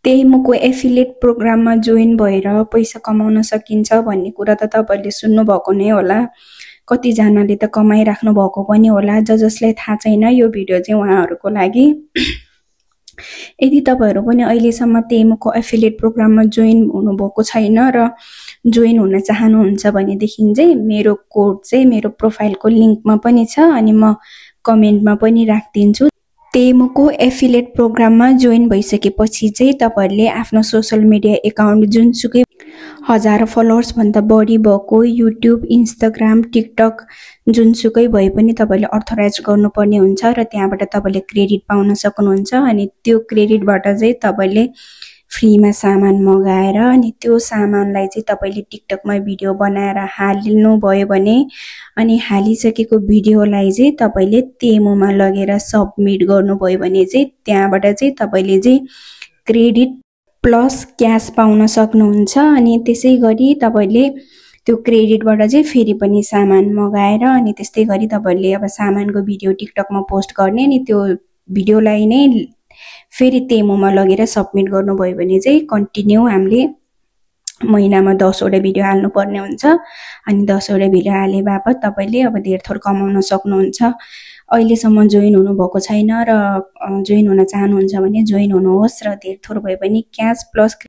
तेमुको affiliate प्रोग्राममा join भएर पैसा कमाउन सकिन्छ भन्ने कुरा त तपाईहरुले सुन्नु भएको नै होला। कति जनाले त कमाइराख्नु भएको पनि होला। जसलाई थाहा छैन यो भिडियो चाहिँ उहाँहरुको लागि। यदि तपाईहरु पनि अहिलेसम्म तेमुको एफिलिएट प्रोग्राममा जोइन हुनुभएको छैन र जोइन हुन चाहनुहुन्छ भनेदेखि चाहिँ मेरो कोड चाहिँ मेरो प्रोफाइलको लिंकमा पनि छ अनि म कमेन्टमा पनि राख्दिन्छु। तेमुको एफिलिएट प्रोग्राममा जोइन भइसकेपछि चाहिँ तपाईहरुले आफ्नो सोशल मिडिया एकाउन्ट जुनसुकै 1000 फलोअर्स भन्दा बढी भएको युट्युब, इन्स्टाग्राम, टिकटक जुनसुकै भए पनि तपाईले अथराइज गर्नुपर्ने हुन्छ र त्यहाँबाट तपाईले क्रेडिट पाउन सक्नुहुन्छ। अनि त्यो क्रेडिटबाट चाहिँ तपाईले फ्रीमा सामान मगाएर अनि त्यो सामानलाई चाहिँ तपाईले टिकटकमा भिडियो बनाएर हाल्नु भयो भने अनि हालिसकेको भिडियोलाई चाहिँ तपाईले तेमुमा लगेर सबमिट गर्नुभयो भने चाहिँ त्यहाँबाट चाहिँ तपाईले चाहिँ क्रेडिट प्लस क्याश पाउन सक्नुहुन्छ। अनि त्यसैगरी तपाईले त्यो क्रेडिटबाट चाहिँ फेरि पनि सामान मगाएर अनि त्यस्तै गरी तपाईले अब सामानको भिडियो टिकटकमा पोस्ट गर्ने अनि त्यो भिडियोलाई नै फेरि तेमुमा लगेर सबमिट गर्नुभयो भने चाहिँ कन्टिन्यू हामीले महिनामा 10 वटा भिडियो हाल्नु पर्ने हुन्छ। अनि 10 वटा भिडियो हाले बापत तपाईले अब धेर थोर कमाउन सक्नुहुन्छ। अहिलेसम्म जोइन हुनु भएको छैन र जोइन हुन चाहनुहुन्छ भने जोइन हुनुहोस् र धेर थोर भए पनि क्याश प्लस